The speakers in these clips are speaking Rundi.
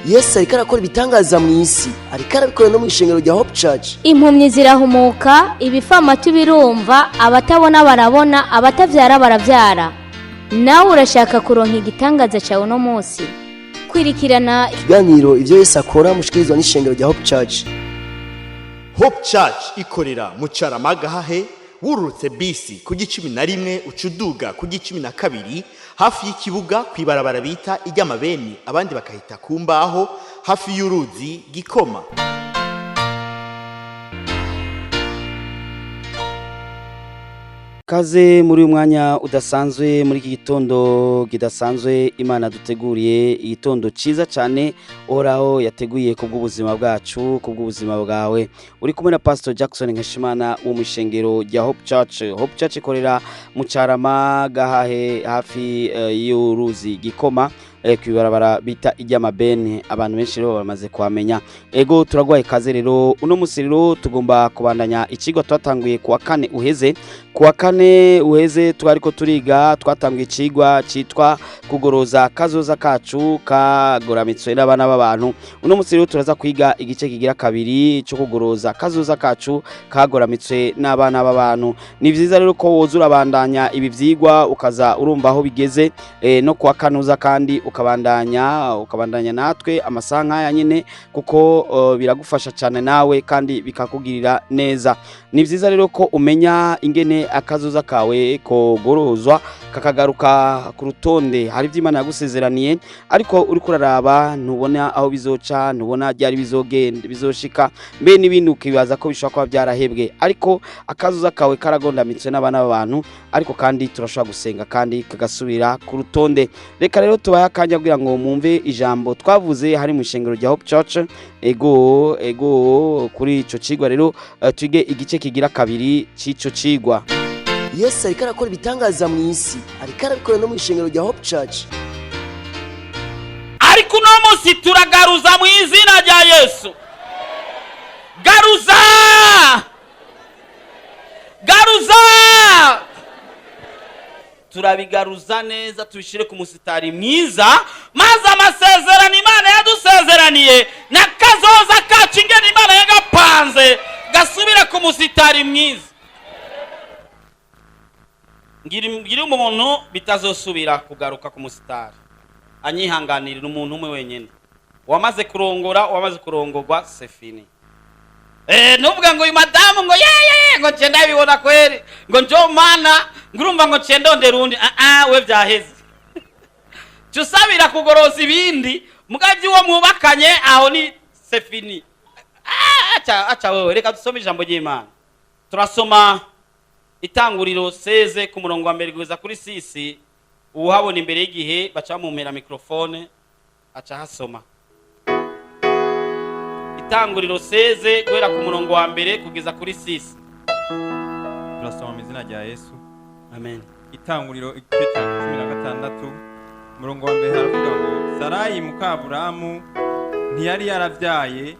Yesu ariko arakora ibitangaza mu isi, ariko arabikora no mu ishengero rya Hope Church. Impumyi zirahumuka, ibifamatu birumva, abatabona barabona, abatavyara baravyara. Nawe urashaka kuronka igitangaza cyawe uno munsi? Kwirikirana ikiganiro Ivyo Yesu Akora mushikirizwa n'ishengero rya Hope Church. Hope Church ikorera mu Carama Gahahe. Wururutse bisi ku 11, uca uduga ku 12, hafi y'ikibuga, kw'ibarabara bita iry'amabeni, abandi bakahita ku mbaho, hafi y'uruzi Gikoma. Kaze muri uyu mwanya udasanzwe, muri iki gitondo kidasanzwe Imana duteguriye, igitondo cyiza cyane Uhoraho yateguye ku bw'ubuzima bwacu, ku bw'ubuzima bwawe. Uri kumwe na Pastor Jackson Nkeshimana wo mu ishengero rya Hope Church. Hope Church ikorera mu Carama Gahahe, hafi y'uruzi Gikoma, kw'ibarabara bita iry'amabeni. Abantu benshi rero bamaze kuhamenya. Ego, turagwaye kaze rero. Uno musi rero tugomba kubandanya ikigwa twatanguye kuwa kane uheze. Kuwa kane uheze twariko turiga, twatanguye ikigwa citwa kugoroza kazoza kacu kagoramitswe n'abana b'abantu. Uno musi rero turaza kwiga igice kigira kabiri cyo kugoroza kazoza kacu kagoramitswe n'abana b'abantu. Ni vyiza rero ko woza urabandanya ibi vyigwa, ukaza urumva aho bigeze, no kuwa kanuza kandi ukabandanya natwe amasaha nk'aya nyine, kuko biragufasha cyane nawe kandi bikakugirira neza. Ni vyiza rero ko umenya ingene akazoza kawe kogorozwa kakagaruka ku rutonde. Hari ibyo Imana yagusezeraniye, ariko uriko uraraba ntubona aho bizoca, ntubona ryari bizogenda, bizoshika, mbe n'ibindi ukibaza ko bishobora kuba byarahebwe. Ariko akazoza kawe karagondamitse n'abana b'abantu, ariko kandi turashobora gusenga kandi kagasubira ku rutonde. Reka rero tubahe akanya kugira ngo mwumve ijambo twavuze hari mu ishengero rya Hope Church. Ego, ego, kuri ico cigwa rero, twige igice kigira kabiri c'ico cigwa. Yesu ariko arakora ibitangaza mu isi, ariko arabikora no mu ishengero rya Hope Church. Ariko uno munsi turagaruza mu izina rya Yesu. Garuza, garuza, turabigaruza neza, tubishyire ku musitari mwiza, maze amasezerano Imana yadusezeraniye na kazoza kacu ingene Imana yagapanze gasubire ku musitari mwiza. Ngira umuntu bitazosubira kugaruka ku musitari, anyihanganirira, umuntu umwe wenyine wamaze kurongora, wamaze kurongorwa, c'est fini. Nuvuga ngo uyu madamu ngo yeye, ngo nce ndabibona kweri, ngo njo mana, ngurumva ngo nce ndondera undi. Ah ah, we vyaheze. Cusabira kugoroza ibindi mugavyi uwo mwubakanye, aho ni c'est fini. Ah, acha acha wewe. Reka dusome ijambo ry'Imana. Turasoma Itanguriro 16 ku murongo wa 1 kugeza kuri 6. Uwuhabona imbere y'igihe baca bamumpera microphone, aca hasoma. Itanguriro 16, guhera ku murongo wa 1 kugeza kuri 6. Turasoma mu izina rya Yesu. Amen. Itanguriro igice cya 16, umurongo wa 1, haravuga ngo: Sarayi muka Aburamu ntiyari yaravyaye,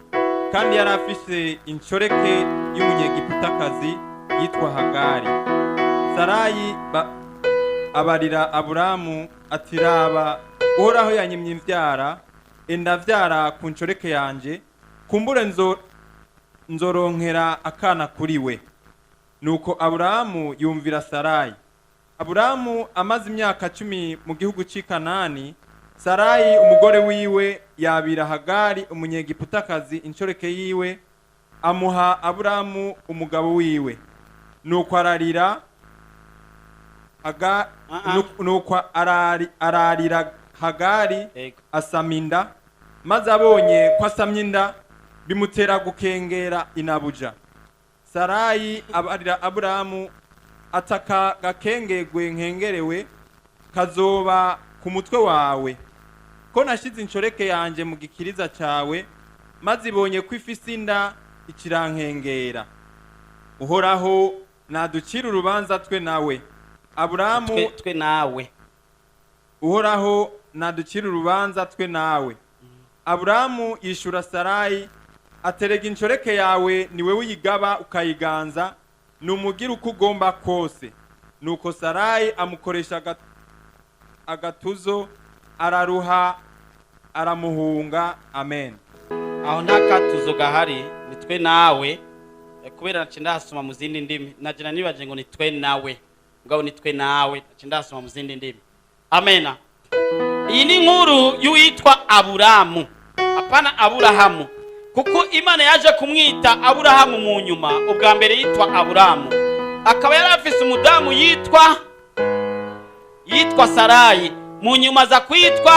kandi yari afise inshoreke y'umunyegiputakazi yitwa Hagari. Sarayi abarira Aburamu ati: "Raba, Uhoraho yanyimye imvyara, enda vyara ku nshoreke yanje, kumbure nzoronkera akana kuri we." Nuko Aburamu yumvira Sarayi. Aburamu amaze imyaka 10 mu gihugu cy'i Kanani, Sarayi umugore wiwe yabira Hagari umunyegiputakazi inshoreke yiwe, amuha Aburamu umugabo wiwe. Nuko ararira nuko ararira Hagari, asama inda. Maze abonye ko asamye inda, bimutera gukengera inabuja. Sarayi abarira Aburamu ataka: "Gakengegwe nkengerewe kazoba ku mutwe wawe, ko nashize inshoreke yanje mu gikiriza cyawe, maze ibonye ko ifise inda ikirankengera. Uhoraho naducira urubanza twe nawe." Aburamu Twe nawe. Uhoraho naducira urubanza twe nawe. Aburamu yishura Sarayi aterega: "Inshoreke yawe ni wewe uyigaba ukayiganza, numugira uko ugomba kose." Nuko Sarayi amukoresha agatuzo, araruha. Aramuhunga. Amen. Aho nta katuzo gahari, ni twe nawe. Kubera naciye ndahasoma mu zindi ndimi, nagira nibaje ngo ni twe nawe, mugabo ni twe nawe, naciye ndahasoma mu zindi ndimi. Amena. Iyi ni inkuru y'uwitwa Aburamu, apana Aburahamu, kuko Imana yaje kumwita Aburahamu mu nyuma. Ubwa mbere yitwa Aburamu, akaba yari afise umudamu yitwa Sarayi, mu nyuma aza kwitwa.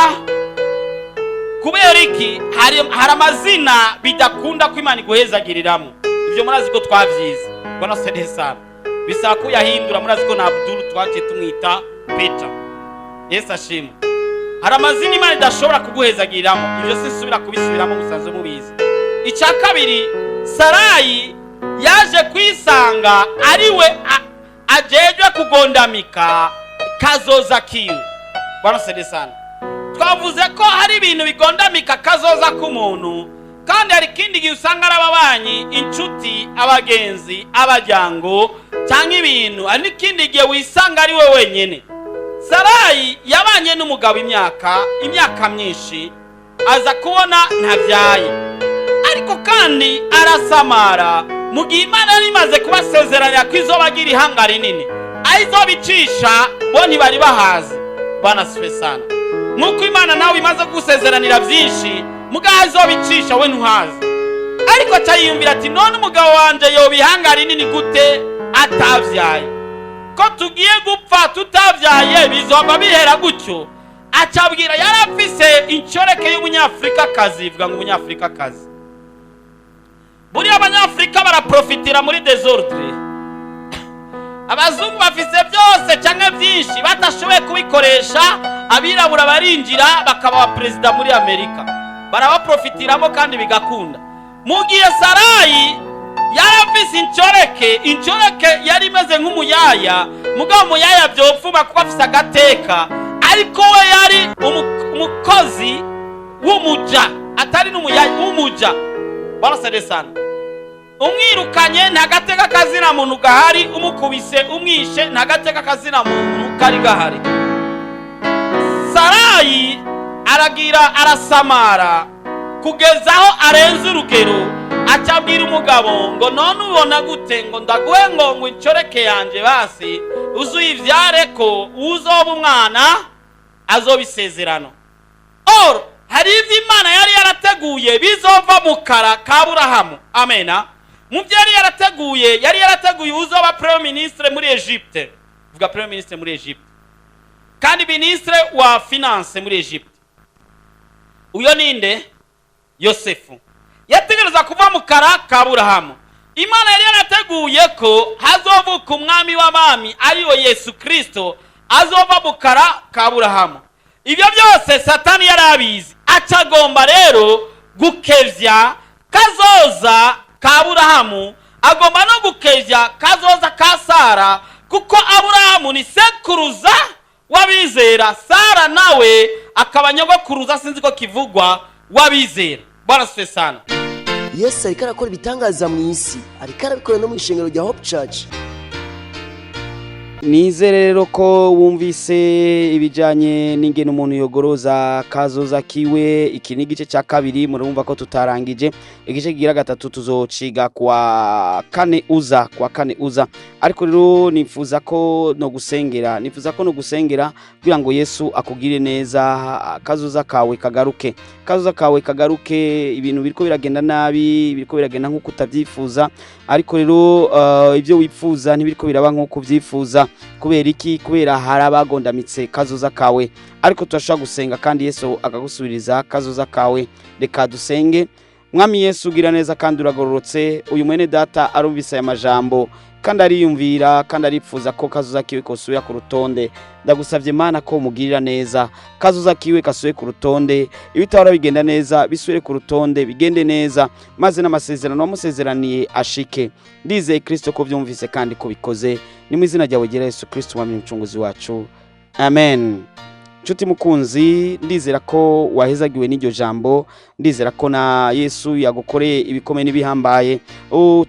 Kubera iki? Hari amazina bidakunda ko Imana iguhezagiriramo. Ibyo murazi ko twabyize. Bwana sede sana, bisaba ko uyahindura. Murazi ko na Abdul twaciye tumwita Peter. Yesu ashimwe. Hari amazina Imana idashobora kuguhezagiriramo. Ibyo sinsubira kubisubiramo, musanzwe mubizi. Icya kabiri, Sarayi yaje kwisanga ariwe ajejwe kugondamika kazoza kiwe. Bwana sede sana. Twavuze ko hari ibintu bigondamika kazoza k'umuntu, kandi hari ikindi gihe usanga ari ababanyi, inshuti, abagenzi, abajyango cyangwa ibintu. Hari n'ikindi gihe wisanga ari we wenyine. Sarayi yabanye n'umugabo imyaka myinshi, aza kubona ntabyaye, ariko kandi arasamara mu gihe Imana yari imaze kubasezeranira ko izobagira ihanga rinini. Aho izobicisha bo ntibari bahazi. Bwana sife sana. Nk'uko Imana nawe imaze kugusezeranira byinshi, mugaho izobicisha we ntuhazi. Ariko aca yiyumvira ati: "None umugabo wanje yoba ihanga rinini gute atabyaye? Ko tugiye gupfa tutabyaye, bizoba bihera gutyo?" Acabwira, yari afise inshoreke y'umunyafurikakazi. Ivuga ngo umunyafurikakazi. Buriya Abanyafurika baraprofitira muri désordre. Abazungu bafise byose cyangwa byinshi batashoboye kubikoresha, abirabura barinjira bakaba abaperezida muri Amerika, barabaprofitiramo kandi bigakunda. Mu gihe Sarayi yarafise incoreke, incoreke yari imeze nk'umuyaya, mugabo umuyaya byopfuma kuko afise agateka, ariko we yari umukozi w'umuja, atari n'umuyaya, w'umuja. Barasade sana. Umwirukanye, nta gateka kazina muntu gahari. Umukubise, umwishe, nta gateka kazina muntu kari gahari. Sarayi aragira arasamara kugeza aho arenze urugero, acabwira umugabo ngo: "None ubona gute ngo ndaguhe ngo incoreke yanje, basi uzuyivyare, ko uzoba umwana azoba isezerano?" Or hari ivyo Imana yari yarateguye bizova mu kara ka Burahamu. Amena. Mu byo yari yarateguye, yari yarateguye uzoba premier ministre muri Egypte. Vuga premier ministre muri Egypte, kandi ministre wa finance muri Egypte. Uyo ninde? Yosefu. Yategereza kuva mu kara ka Burahamu. Imana yari yarateguye ko hazovuka umwami w'abami, ariwe Yesu Kristo, azova mu kara ka Burahamu. Ibyo byose Satani yari abizi, acagomba rero gukevya kazoza ka Aburahamu, agomba no gukevya kazoza ka Sara, kuko Aburahamu ni sekuruza w'abizera, Sara nawe akaba nyogokuruza, sinzi ko kivugwa, w'abizera. Bwana sifiwe sana. Yesu ariko arakora ibitangaza mu isi, ariko arabikora no mu ishengero rya Hope Church. Nizere rero ko wumvise ibijyanye n'ingene umuntu yogoroza kazoza kiwe. Iki ni igice cya kabiri, murumva ko tutarangije. Igice kigira gatatu tuzociga kwa kane uza, kwa kane uza. Ariko rero nifuza ko no gusengera kugira ngo Yesu akugire neza, kazoza kawe kagaruke, kazoza kawe kagaruke. Ibintu biriko biragenda nabi, biriko biragenda nk'uko utabyifuza, ariko rero ibyo wifuza ntibiriko biraba nk'uko ubyifuza. Kubera iki? Kubera hari abagondamitse kazoza kawe. Ariko turashobora gusenga kandi Yesu akagusubiriza kazoza kawe. Reka dusenge. Mwami Yesu, ugira neza kandi uragororotse. Uyu mwene data arumvise aya majambo kandi ariyumvira kandi aripfuza ko kazoza kiwe kosubira ku rutonde. Ndagusabye Mana ko umugirira neza, kazoza kiwe kasubire ku rutonde, ibitahora bigenda neza bisubire ku rutonde, bigende neza, maze n'amasezerano wamusezeraniye ashike. Ndizeye Kristo ko byumvise kandi ko bikoze. Ni mu izina ryawe ryera Yesu Kristo, Umwami n'Umucunguzi wacu, amen. Nshuti mukunzi, ndizera ko wahezagiwe n'iryo jambo, ndizera ko na Yesu yagukoreye ibikomeye n'ibihambaye.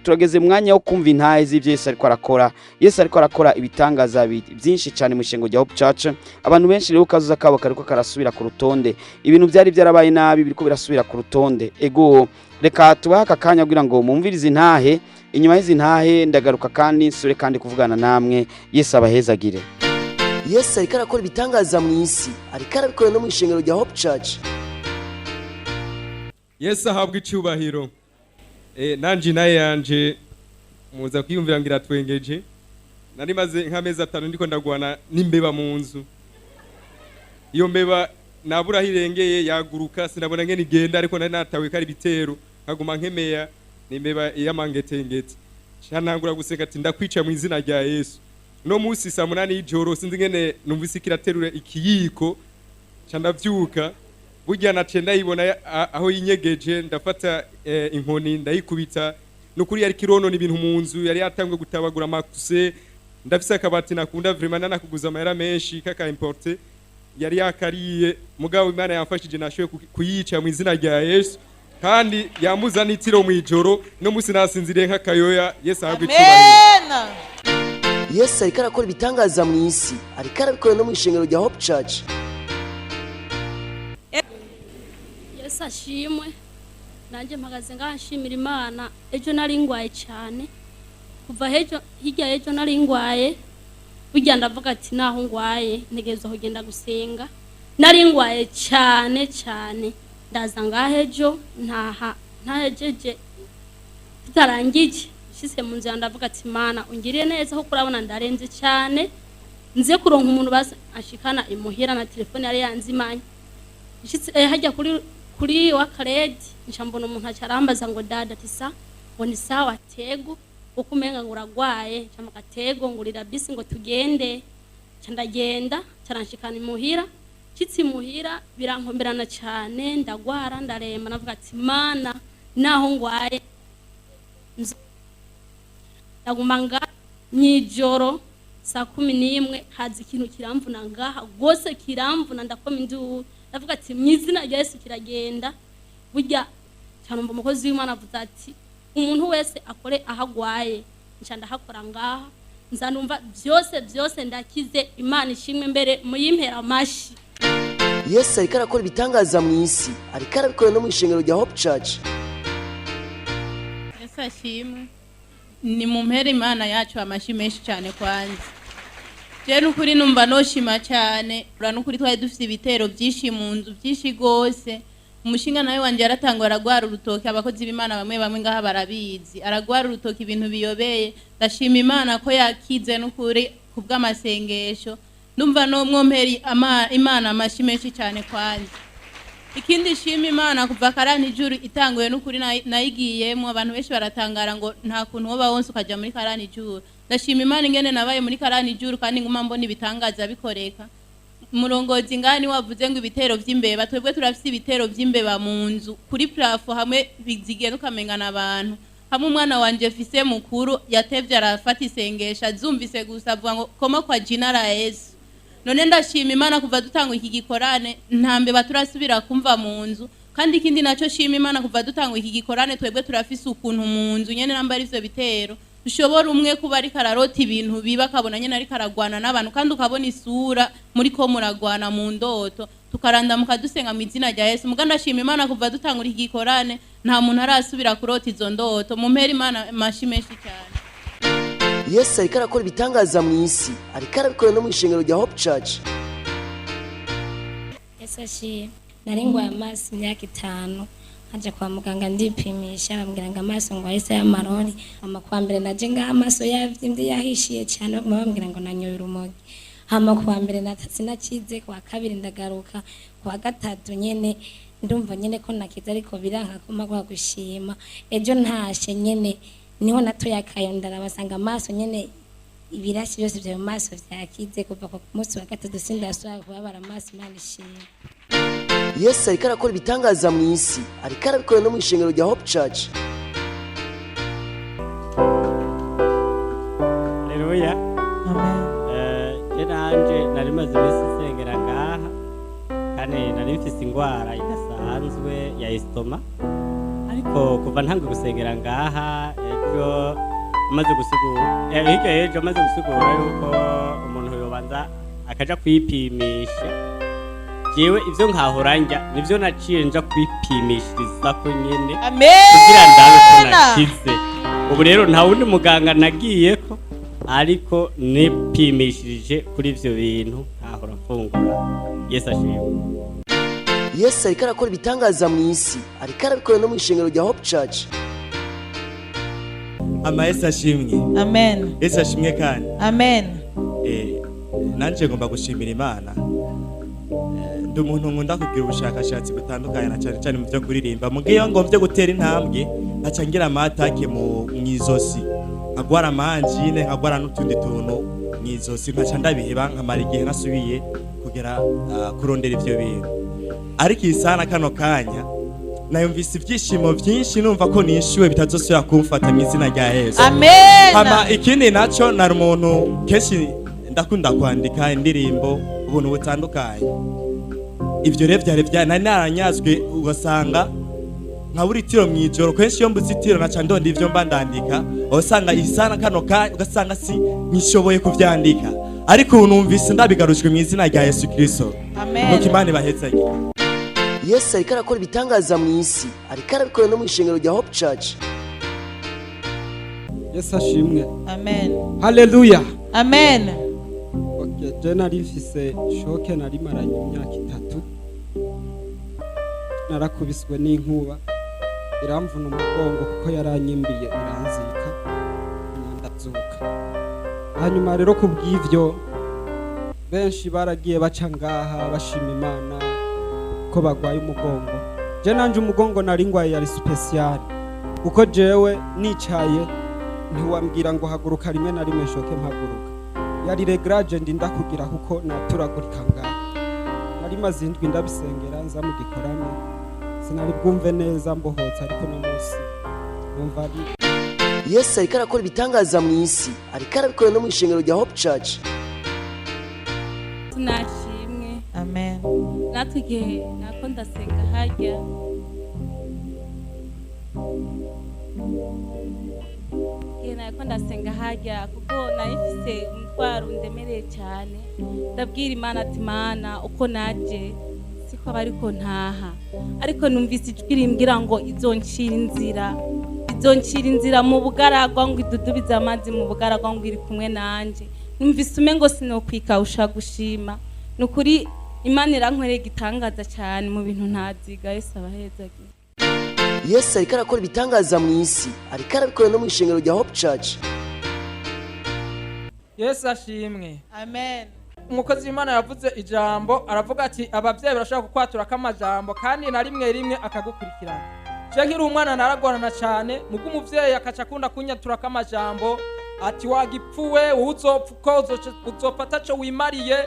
Turageze mu mwanya wo kumva intahe z'ibyo Yesu ariko arakora. Yesu ariko arakora ibitangaza byinshi cyane mu ishengo rya Hope Church. Abantu benshi rero kazuza kabo kariko karasubira ku rutonde, ibintu byari byarabaye nabi biriko birasubira ku rutonde. Ego, reka tubahe aka kanya kugira ngo mumvirize intahe. Inyuma y'izi ntahe ndagaruka kandi nsubire kandi kuvugana namwe. Yesu abahezagire. Yesu ariko arakora ibitangaza mu isi, ariko arabikora no mu ishengero rya Hope Church. Yesu ahabwa icyubahiro. Nanje naye yanje muza kwiyumvira ngo iratwengeje. Nari maze nk'amezi 5 ndiko ndagwana n'imbeba mu nzu. Iyo mbeba nabura aho irengeye yaguruka, sinabona ngene igenda, ariko nari natawe ko ari ibitero, nkaguma nkemeya. N'imbeba y'amangetengete. Ntangura gusenga ati ndakwica mu izina rya Yesu. No munsi saa 8 y'ijoro sinzi ngene numvise kiraterura ikiyiko, nca ndavyuka. Burya naciye ndayibona aho yinyegeje, ndafata inkoni ndayikubita. Nukuri yari kironona ibintu mu nzu, yari yatanguye gutabagura amakuse. Ndafise akabati nakunda vraiment, nanakuguza amahera menshi kaka importe, yari yakariye. Mugabo Imana yamfashije, nashoboye kuyica mu izina rya Yesu, kandi yambuza n'itiro mu ijoro. No munsi nasinziriye nk'akayoya. Yesu ahabwe icyubahiro. Yesu ariko arakora ibitangaza mu isi, ariko arabikora no mu ishengero rya Hope Church. Yesu ashimwe. Nanjye mpagaze ngaha nshimira Imana. Ejo nari ngwaye cyane, kuva hejo hirya ejo nari ngwaye. Burya ndavuga ati naho ngwaye ntegerezwa kugenda gusenga. Nari ngwaye cyane cyane, ndaza ngaha ejo ntaha ntahejeje tutarangije. Nshitse mu nzira ndavuga ati Mana ungiriye neza, kuko urabona ndarenze cyane, nze kuronka umuntu basi ashikana imuhira, na telefone yari yanzimanye. Nshitse hajya kuri wa karedi, nca mbona umuntu acarambaza ngo dada tisa, ngo ni sawa tego uko umenga ngo uragwaye. Nca muga tego ngurira bisi ngo tugende. Nca ndagenda, caranshikana imuhira. Nshitse imuhira birankomerana cyane, ndagwara ndaremba. Navuga ati Mana naho ngwaye ndaguma nga nyijoro saa 11 haza ikintu kiramvuna ngaha gose, kiramvuna ndakoma induru. Ndavuga ati mu izina rya Yesu kiragenda. Burya cyane umukozi w'Imana avuze ati umuntu wese akore aho agwaye. Nca ndahakora ngaha, nza numva byose byose ndakize. Imana ishimwe mbere muyimpera amashi. Yesu ariko arakora ibitangaza mu isi, ariko arabikora no mu ishengero rya Hope Church. Yesu ashimwe. Ni mumpere Imana yacu amashi menshi cyane kwanza. Je nukuri numva noshima cyane, ura nukuri twari dufite ibitero byinshi mu nzu byinshi gose. Umushinga nawe wanje yaratangwa aragwara urutoki, abakozi b'Imana bamwe bamwe ngaha barabizi. Aragwara urutoki ibintu biyobeye. Ndashima Imana ko yakize nukuri kubw'amasengesho. Ndumva no mwomperi Imana amashi menshi cyane kwanza. Ikindi shima Imana kuva karani ijuru itanguye nukuri nayigiyemo, abantu benshi baratangara ngo nta kuntu woba wonse ukaja muri karani ijuru. Ndashima Imana ingene nabaye muri karani ijuru kandi nguma mbona ibitangaza bikoreka. Murongozi ngani wavuze ngo ibitero vy'imbeba, twebwe turafise ibitero vy'imbeba mu nzu kuri plafo hamwe bizigenda ukamengana abantu. Hamwe umwana wanje fise mukuru yatevye arafata isengesha azumvise gusa avuga ngo koma kwa jina la Yesu. None ndashima Imana kuva dutanga iki gikorane nta mbeba turasubira kumva mu nzu. Kandi ikindi naco shima Imana kuva dutanga iki gikorane twebwe turafise ukuntu mu nzu nyene namba ari ivyo bitero ushobora umwe kuba ariko ararota ibintu biba akabona nyene ariko aragwana n'abantu, kandi ukabona isura muri ko muragwana mu ndoto, tukaranda mukadusenga mu izina rya Yesu. Muga ndashima Imana kuva dutangura iki gikorane nta muntu arasubira kurota izo ndoto. Mumpere Imana amashi menshi cyane. Yesu ariko arakora ibitangaza mu isi, ariko arabikora no mu ishengero rya Hope Church. Yesu ashimwe. Nari ngwaye amaso imyaka 5, nkaja kwa muganga ndipimisha, bambwira ngo amaso ngo ahise y'amarori. Hama kuwa mbere naje ngaha amaso yavyimbye yahishiye cyane, baguma bambwira ngo nanyoye urumogi. Hama kuwa mbere sinakize, kuwa kabiri ndagaruka, kuwa gatatu nyene ndumva nyene ko nakize, ariko biranka ko mpagwa gushima. Ejo ntashe nyene niho natoye akayo ndarabasanga amaso nyene ibirashi byose bya mu maso vyakize. Kuva ku munsi wa gatatu sindasubira kubabara amaso. Imana ishimwe. Yesu ariko arakora ibitangaza mu isi, ariko arabikora no mu ishengero rya Hope Church. Haleluya. Amen. Je nanje nari maze iminsi nsengera ngaha. Kane nari mfise ingwara idasanzwe ya estomac, ariko kuva ntanguye gusengera ngaha ejo, amaze gusigura hirya y'ejo, amaze gusigura yuko umuntu yobanza akaja kwipimisha, jewe ivyo nkahora njya nivyo naciye nja kwipimishirizako nyene kugira ndabe ko nakize. Ubu rero nta wundi muganga nagiyeko, ariko nipimishirije kuri ivyo bintu nkahora mfungura. Yesu ashimwe. Yesu ariko arakora ibitangaza mu isi, ariko arabikora no mu ishengero rya Hope Church. Ama Yesu ashimwe. Amen. Yesu ashimwe kandi. Amen. Nanje ngomba gushimira Imana. Ndi umuntu nkunda kugira ubushakashatsi butandukanye, na cyane cyane mu byo kuririmba. Mugihe iyo ngomvye gutera intambwe, nkaca ngira ama attaques mu mwizosi, nkagwara ama angines, nkagwara n'utundi tuntu mwizosi, nkaca ndabiheba, nkamara igihe nasubiye kugera kurondera ivyo bintu. Ariko iyi sana kano kanya nayumvise ibyishimo byinshi, numva ko nishyuwe, bitazosubira kumfata mu izina rya Yesu. Amen. Hama ikindi naco, nari umuntu kenshi ndakunda kwandika indirimbo, ubuntu butandukanye. Ibyo rero byari bya nari naranyazwe, ugasanga nkabura itiro mu ijoro. Kenshi iyo mbuze itiro, naca ndonda ivyo mba ndandika, ugasanga isana kano kanya ugasanga si nkishoboye kuvyandika, ariko ubu numvise ndabigarujwe mu izina rya Yesu Kristo. Amen. Nuko Imana ibahezage. Yesu ariko arakora ibitangaza mu isi, ariko arabikora no mu ishengero rya Hope Church. Yesu ashimwe. Amen. Haleluya. Amen. Okay, je nari mfise choc, nari maranye imyaka 3, narakubiswe n'inkuba iramvuna umugongo kuko yaranyimbiye iranzika, ndazuka. Hanyuma rero kubw'ivyo benshi baragiye baca ngaha bashima Imana ko bagwaye umugongo. Je nanje umugongo nari ngwaye yari spécial, kuko jewe nicaye ntiwambwira ngo haguruka, rimwe na rimwe choc mpaguruka yari réglage ndinda kugira, kuko naturagurika ngaha. Nari maze indwi ndabisengera, nza mu gikorane sinari bwumve neza mbohotse, ariko no munsi numva ari Yesu ariko arakora ibitangaza mu isi, ariko arabikora no mu ishengero rya Hope Church. Tunashimwe. Amen. Natwe igihe nako ndasenga harya, igihe nako ndasenga harya, kuko nari mfise umutwaro undemereye cyane, ndabwira Imana ati: "Mana, uko naje siko aba ariko ntaha." Ariko numvise ijwi rimbwira ngo izoncira inzira, izoncira inzira mu bugaragwa, ngo idudubize amazi mu bugaragwa, ngo iri kumwe nanje. Numvise umengo sinokwikawusha gushima. Ni ukuri Imana irankoreye igitangaza cyane mu bintu ntaziga. Yesu abahezagiye. Yesu ariko arakora ibitangaza mu isi, ariko arabikora no mu ishengero rya Hope Church. Yesu ashimwe. Amen. Umukozi w'Imana yavuze ijambo, aravuga ati ababyeyi barashobora kukwaturako amajambo, kandi na rimwe rimwe akagukurikirana. Je nkiri umwana naragorana cyane, mubwo umuvyeyi akaca akunda kunyaturako amajambo ati: "Wagipfuwe, wowe uzopfa uko uzopfa ataco wimariye."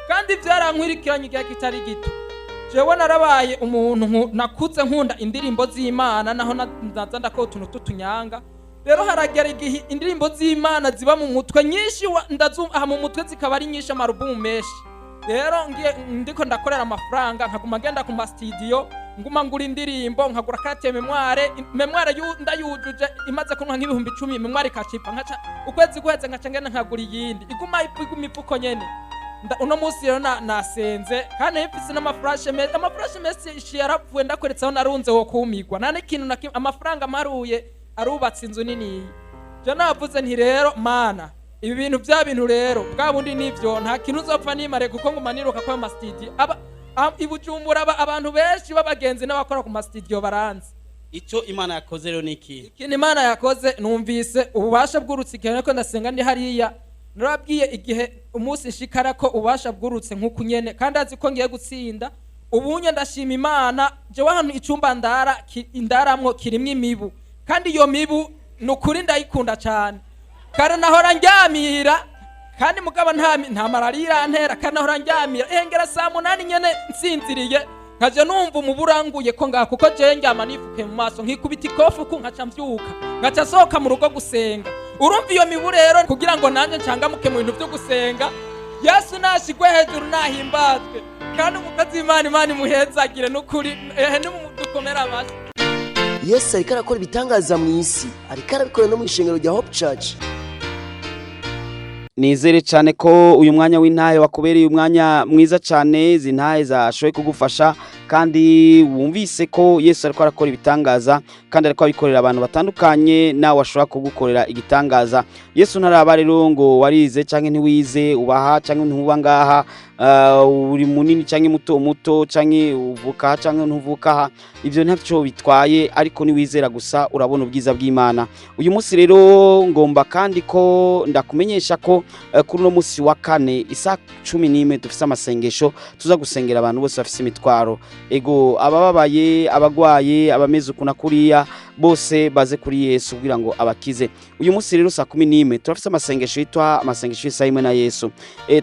Kandi vyarankwirikiranye igihe kitari gito. Jewe narabaye umuntu nakuze nkunda indirimbo z'Imana, naho naza ndakora utuntu tw'utunyanga. Rero haragera igihe indirimbo z'Imana ziba mu mutwe nyinshi, aha mu mutwe zikaba ari nyinshi, amarubumu menshi. Rero ngiye ndiko ndakorera amafaranga, nkaguma ngenda ku masitidiyo, nguma ngura indirimbo, nkagura carte mémoire. Mémoire ndayujuje, imaze kunywa nk'10,000, mémoire ikacipa, nkaca ukwezi guheze nkaca ngenda nkagura iyindi, iguma ipfa, iguma ipfa uko nyene. Uno munsi rero nasenze kandi mfise n'amafurashe meza, amafurashe menshi yarapfuye. Ndakweretse aho narunze wo kumigwa, nta n'ikintu na kimwe. Amafaranga mparuye arubatse inzu niniya. Je navuze nti: "Rero Mana, ibi bintu bya bintu rero bwa bundi nivyo, nta kintu uzopfa nimare," kuko nguma niruka kwa masitidiyo aba i Bujumbura abantu benshi b'abagenzi n'abakora ku masitidiyo baranzi. Icyo Imana yakoze rero ni iki? Ikintu Imana yakoze, numvise ububasha bw'urutse igihe ariko ndasenga ndi hariya. Narabwiye igihe umunsi nshikara ko ububasha bwurutse nk'uku nyene, kandi azi ko ngiye gutsinda. Ubunye ndashima Imana. Jewe hano icumba ndara indaramwo kirimwo imibu, kandi iyo mibu ni ukuri ndayikunda cyane. Kare nahora ndyamira, kandi mugabo nta malariya irantera. Kandi nahora ndyamira ihengera saa 8 nyene nsinziriye, nkaja numva umubu uranguye ko ngaha, kuko jewe ndyama nifuke mu maso, nkikubita ikofu ku nkaca mvyuka, nkaca nsohoka mu rugo gusenga. Urumva iyo mibu rero, kugira ngo nanjye ncangamuke mu bintu vyo gusenga. Yesu nashigwe hejuru, nahimbazwe. Kandi umukozi w'Imana, Imana imuhezagire n'ukuri. Ehe, nimudukomere amashyi. Yesu ariko arakora ibitangaza mu isi, ariko arabikora no mu ishengero rya Hope Church. Nizere cyane ko uyu mwanya w'intahe wakubereye umwanya mwiza cyane. Izi ntahe zashoboye kugufasha, kandi wumvise ko Yesu ariko arakora ibitangaza, kandi ariko abikorera abantu batandukanye. Nawe ashobora kugukorera igitangaza. Yesu ntaraba rero ngo warize cyangwa ntiwize, ubaha cyangwa ntuba ngaha, uri munini cyangwa muto muto, cyangwa uvuka aha cyangwa ntuvuka aha. Ibyo ntacyo bitwaye, ariko niwizera gusa urabona ubwiza bw'Imana. Uyu munsi rero ngomba kandi ko ndakumenyesha ko kuri uno munsi wa kane isaha 11 dufise amasengesho. Tuza gusengera abantu bose bafise imitwaro, ego, abababaye, abagwaye, abameze uku na kuriya, bose baze kuri Yesu kugira ngo abakize. Uyu munsi rero saa 11 turafise amasengesho yitwa amasengesho y'isaha imwe na Yesu.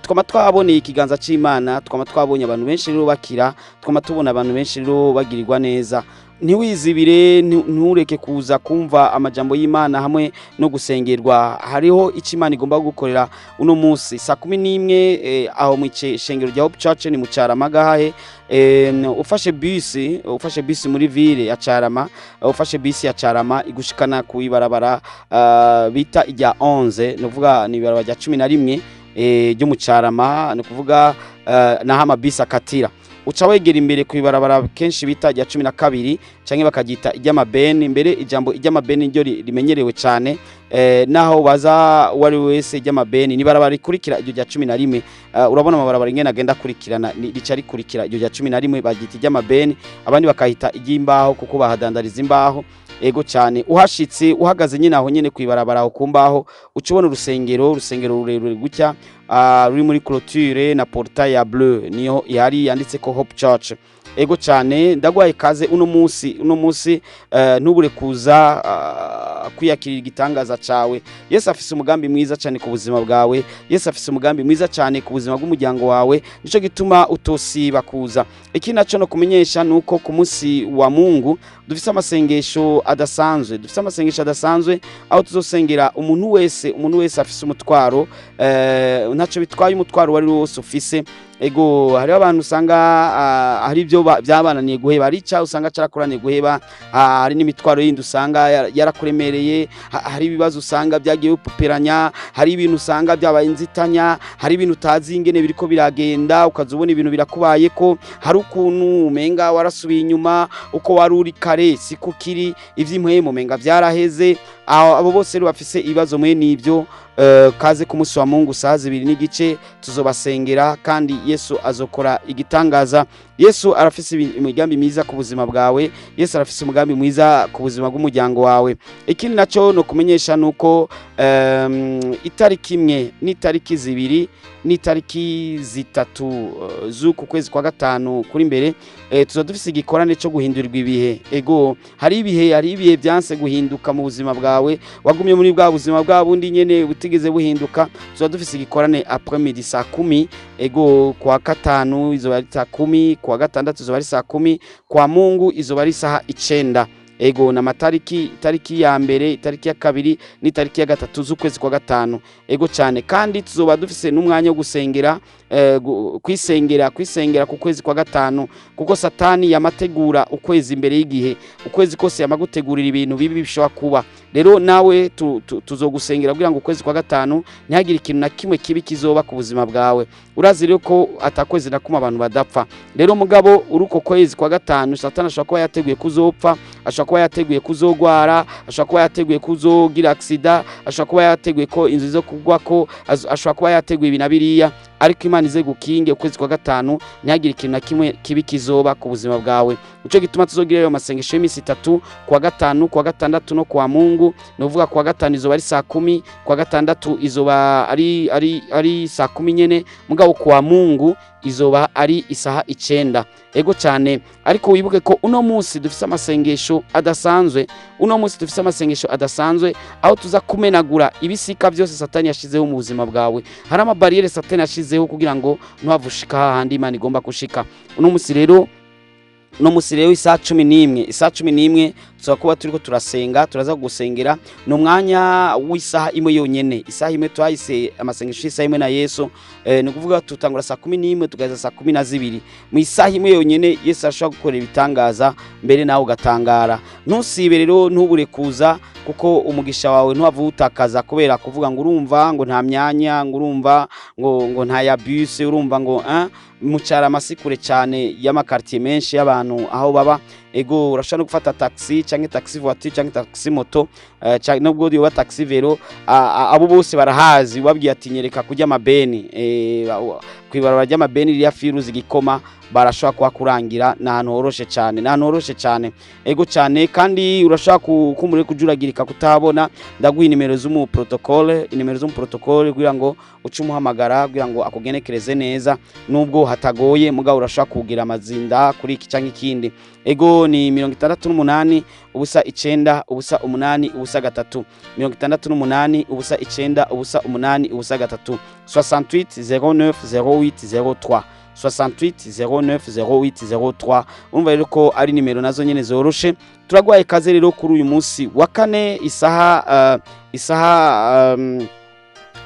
Twama twaboneye ikiganza c'Imana, twama twabonye abantu benshi rero bakira, twama tubona abantu benshi rero bagirirwa neza. Ntiwizibire, ntureke kuza kumva amajambo y'Imana hamwe no gusengerwa. Hariho icyo Imana igomba gukorera uno munsi saa 11 aho mu ishengero rya Hope Church, ni mu Carama gahahe. Ufashe bisi muri ville ya Carama, ufashe bisi ya Carama igushikana ku ibarabara bita irya 11, ni ukuvuga ni ibarabara rya 11 ryo mu Carama, ni ukuvuga naho amabisi akatira. Uca wegera imbere ku ibarabara kenshi bita rya 12 canke bakaryita iry'amabeni. Mbere ijambo iry'amabeni ryo rimenyerewe cyane, naho baza uwo ari we wese iry'amabeni ni ibarabara rikurikira iryo rya 11. Urabona amabarabara ingene agenda akurikirana, rica rikurikira iryo rya 11, baryita iry'amabeni, abandi bakahita iry'imbaho kuko bahadandariza imbaho. Ego cyane, uhashitse uhagaze nyine aho nyine kwibarabara aho ku mbaho, uca ubona urusengero rurerure gutya, ruri muri clôture na portail ya bleu, niho ihari yanditse ko Hope Church. Ego cyane, ndagwaye kaze uno munsi ntubure kuza kwiyakirira igitangaza cawe. Yesu afise umugambi mwiza cyane ku buzima bwawe. Yesu afise umugambi mwiza cyane ku buzima bw'umuryango wawe. Nico gituma utosiba kuza. Iki naco no kumenyesha nuko ku munsi wa Mungu dufise amasengesho adasanzwe, dufise amasengesho adasanzwe aho tuzosengera umuntu wese afise umutwaro. Ntaco bitwaye umutwaro wari wose ufise. Ego, hariho abantu usanga hari ibyo byabananiye guheba, hari icyaha usanga carakoraniye guheba, hari n'imitwaro yindi usanga yarakuremereye, hari ibibazo usanga byagiye bipuperanya, hari ibintu usanga byabaye inzitanya, hari ibintu utazi ingene biriko biragenda, ukaza ubona ibintu birakubayeko, hari ukuntu umenga warasubiye inyuma, uko wari uri kare siko kiri, ivy'impwemu umenga vyaraheze. Abo bose rero bafise ibibazo mwene ibyo, kaze ku munsi wa Mungu saa 2:30, tuzobasengera kandi Yesu azokora igitangaza. Yesu arafise imigambi myiza ku buzima bwawe. Yesu arafise umugambi mwiza ku buzima bw'umuryango wawe. Ikindi naco no kumenyesha nuko itariki 1 n'itariki 2 n'itariki 3 z'uku kwezi kwa gatanu kuri mbere, tuzoba dufise igikorane cyo guhindurirwa ibihe. Ego, hari ibihe byanse guhinduka mu buzima bwawe, wagumye muri bwa buzima bwa bundi nyene butigeze buhinduka. Tuzoba dufise igikorane après midi saa 10. Ego, kwa gatanu izoba ari saa 10, kwa gatandatu izoba ari saa 10, kwa Mungu izoba ari saha 9. Ego, na matariki, itariki ya mbere, itariki ya kabiri n'itariki ya gatatu z'ukwezi kwa gatanu. Ego cyane, kandi tuzoba dufise n'umwanya wo gusengera, kwisengera ku kwezi kwa gatanu, kuko Satani yamategura ukwezi imbere y'igihe, ukwezi kose yamagutegurira ibintu bibi bishobora kuba. Rero nawe tuzogusengera kugira ngo ukwezi kwa gatanu ntihagire ikintu na kimwe kibi kizoba ku buzima bwawe. Urazi rero ko atakwezi na kumwe abantu badapfa. Rero mugabo uri uko kwezi kwa gatanu, Satani ashobora kuba yateguye kuzopfa, ashobora kuba yateguye kuzogwara, ashobora kuba yateguye kuzogira accident, ashobora kuba yateguye ko inzu zo kugwako, ashobora kuba yateguye ibi na biriya. Ariko Imana ize gukinge ukwezi kwa gatanu, ntihagire ikintu na kimwe kibi kizoba ku buzima bwawe. Nico gituma tuzogira ayo masengesho y'iminsi itatu, kuwa gatanu, kuwa gatandatu no kuwa Mungu. Ni ukuvuga kuwa gatanu izoba ari saa 10, kuwa gatandatu izoba ari saa 10 nyene, mugabo kuwa Mungu izoba ari isaha 9. Ego cyane, ariko wibuke ko uno munsi dufise amasengesho adasanzwe. Uno munsi dufise amasengesho adasanzwe aho tuza kumenagura ibisika byose Satani yashizeho mu buzima bwawe. Hari amabariyeri Satani yashizeho kugira ngo ntuhavushika hahandi Imana igomba gushika. Uno munsi rero No musi rero isaha 11, isaha 11 tuza kuba turiko turasenga, turaza gusengera. Ni umwanya w'isaha imwe yonyene, isaha imwe twahise amasengesho y'isaha imwe na Yesu. Ni ukuvuga tutangura saa 11 tugaheza saa 12. Mu isaha imwe yonyene Yesu ashobora gukora ibitangaza, mbere nawe ugatangara. Ntusibe rero, ntubure kuza, kuko umugisha wawe ntuhava uwutakaza kubera kuvuga ngo urumva ngo nta myanya, ngo urumva ngo nta ya bus, urumva ngo mucara amasikure cyane y'amakartier menshi y'abantu aho baba. Ego, urashobora no gufata taxi canke taxi voiture canke taxi moto, canke nubwo yoba taxi vélo, abo bose barahazi. Babwiye ati nyereka kurya amabeni, kwibarabara ry'amabeni ririya firuzi gikoma, barashobora kuhakurangira. Ni ahantu horoshe cyane, ni ahantu horoshe cyane, ego cyane. Kandi urashobora kumure kujuragirika kutabona, ndaguha inimero z'umu protocole, inimero z'umu protocole kugira ngo uce umuhamagara kugira ngo akugenekereze neza, nubwo hatagoye, mugabo urashobora kugira amazinda kuri iki cyangwa ikindi. Ego, ni 68 0 9 0 8 0 3, 68 0 9 0 8 0 3, 68 09 08 03, 68 09 08 03. Urumva rero ko ari nimero nazo nyene zoroshe. Turagwaye kaze rero kuri uyu munsi wa kane, isaha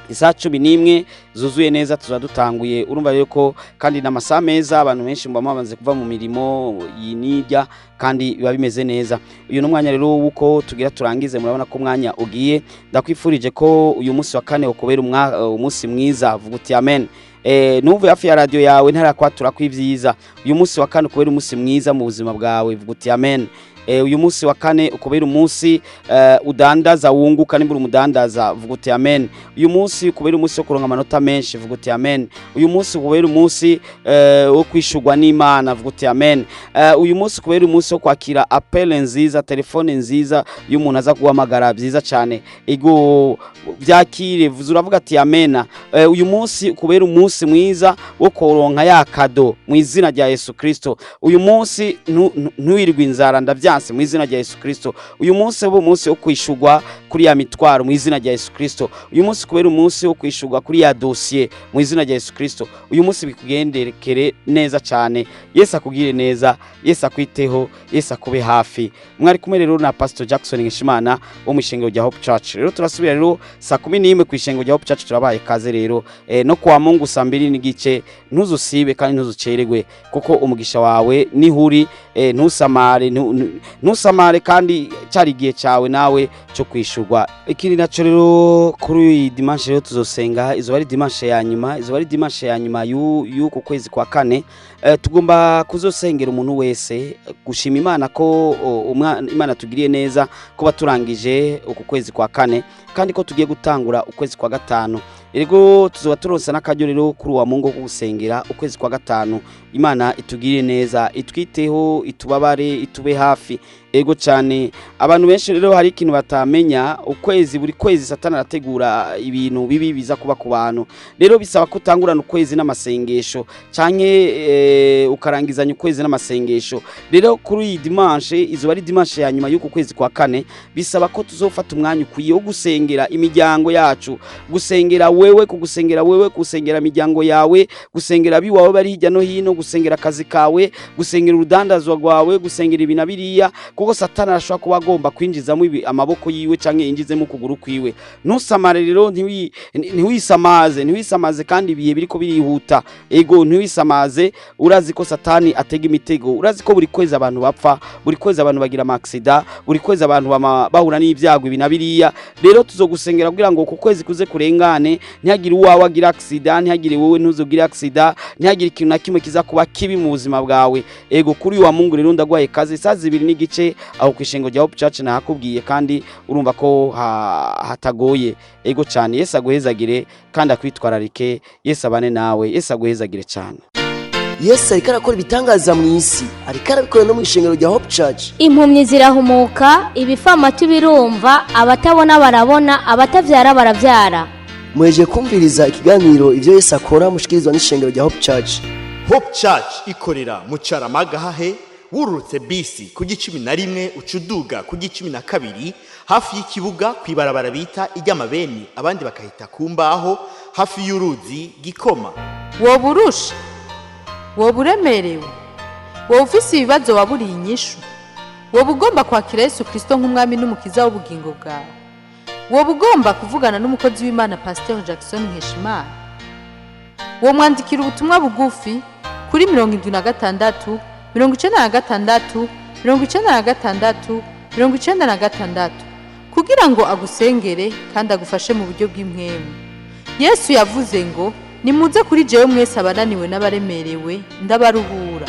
11 zuzuye neza tuza dutanguye. Urumva rero ko kandi n'amasaha meza, abantu benshi muba bamaze kuva mu mirimo iyi n'irya, kandi biba bimeze neza. Uyu ni umwanya rero w'uko tugira turangize. Murabona ko umwanya ugiye. Ndakwifurije ko uyu munsi wa kane ukubera umunsi mwiza. Vuga uti amen. Nuve hafi ya radio yawe ntarakwatura ko ivyiza. Uyu munsi wa kane ukubera umunsi mwiza mu buzima bwawe. Vuga uti amen. Uyu munsi wa kane ukubera umunsi udandaza wunguka, nimbura umudandaza. Vuga uti amen. Uyu munsi ukubera umunsi wo kuronka amanota menshi. Vuga uti amen. Uyu munsi ukubera umunsi wo kwishurwa n'Imana. Vuga uti amen. Uyu munsi ukubera umunsi wo kwakira appel nziza, telefone nziza y'umuntu aza guhamagara byiza cyane. Ego, byakire, vuza uravuga ati amena. Uyu munsi ukubera umunsi mwiza wo kuronka ya cadeau mu izina rya Yesu Kristo. Uyu munsi ntuwirirwe inzara, ndavyanse mu izina rya Yesu Kristo. Uyu munsi ube umunsi wo kwishurwa kuri ya mitwaro mu izina rya Yesu Kristo. Uyu munsi kubera umunsi wo kwishurwa kuri ya dossier mu izina rya Yesu Kristo. Uyu munsi bikugendekere neza cyane. Yesu akugire neza, Yesu akwiteho, Yesu akube hafi. Mwari kumwe rero na Pastor Jackson Nkeshimana wo mu ishengero rya Hope Church. Rero turasubira rero saa 11 ku ishengero rya Hope Church. Turabaye kaze rero no kwa Mungu saa 2:30. Ntuzusibe kandi ntuzucererwe, kuko umugisha wawe nihuri. Ntusamare, ntusamare, kandi cyari igihe cyawe nawe cyo kwishurwa. Ikindi naco rero, kuri iyi dimanche rero tuzosenga. Izoba ari dimanche ya nyuma, izoba ari dimanche ya nyuma y'uku kwezi kwa kane. Tugomba kuzosengera umuntu wese, gushima Imana ko Imana tugiriye neza kuba turangije uku kwezi kwa kane, kandi ko tugiye gutangura ukwezi kwa gatanu. Erego tuzoba turonsa n'akaryo rero kuri uwa Mungu ko gusengera ukwezi kwa gatanu. Imana itugirire neza, itwiteho, itubabare, itube hafi. Ego cyane. Abantu benshi rero hari ikintu batamenya: ukwezi, buri kwezi Satani arategura ibintu bibi biza kuba ku bantu. Rero bisaba ko utangurana ukwezi n'amasengesho canke ukarangizanya ukwezi n'amasengesho. Rero kuri iyi dimanche, izoba ari dimanche ya nyuma y'uku kwezi kwa kane, bisaba ko tuzofata umwanya ukwiye wo gusengera imiryango yacu, gusengera wewe, kugusengera wewe, gusengera imiryango yawe, gusengera abiwawe bari hirya no hino, gusengera akazi kawe, gusengera urudandazwa rwawe, gusengera ibi na biriya, kuko Satani arashobora kuba agomba kwinjizamo amaboko yiwe canke yinjizemo ukuguru kwiwe. Ntusamare rero, ntiwisamaze, ntiwisamaze, kandi ibihe biriko birihuta. Ego, ntiwisamaze. Urazi ko Satani atega imitego, urazi ko buri kwezi abantu bapfa, buri kwezi abantu bagira ama accident, buri kwezi abantu bahura n'ibyago ibi na biriya. Rero tuzogusengera kugira ngo ku kwezi kuze kurengane, ntihagire uwawe agira accident, ntihagire wowe ntuzugire accident, ntihagire ikintu na kimwe kiza kuba kibi mu buzima bwawe. Ego, kuri uyu wa Mungu rero ndagwaye kaze saa 2:30 aho ku ishengo rya Hope Church, nahakubwiye, kandi urumva ko hatagoye. Ego cyane. Yesu aguhezagire kandi akwitwararike. Yesu abane nawe. Yesu aguhezagire cyane. Yesu ariko arakora ibitangaza mu isi, ariko arabikora no mu ishengero rya Hope Church. Impumyi zirahumuka, ibifamatu birumva, abatabona barabona, abatavyara baravyara. Muhejeje kumviriza ikiganiro Ibyo Yesu Akora, mushikirizwa n'ishengero rya Hope Church. Hope Church ikorera mu Caramaga hahe wururutse bisi ku 11 uca uduga ku 12, hafi y'ikibuga, ku ibarabara bita iry'amabeni, abandi bakahita ku mbaho, hafi y'uruzi Gikoma. Woba urusha, woba uremerewe, Wowe ufise ibibazo waburiye inyishu? Wowe ugomba kwakira Yesu Kirisito nk'umwami n'umukiza w'ubugingo bwawe? Wowe ugomba kuvugana n'umukozi w'Imana Pasiteri Jackson Nkeshimana? Uwo mwandikira ubutumwa bugufi kuri 76 96 96 96 kugira ngo agusengere kandi agufashe mu buryo bw'impwemu. Yesu yavuze ngo: "Nimuze kuri jewe mwese abananiwe n'abaremerewe, ndabaruhura."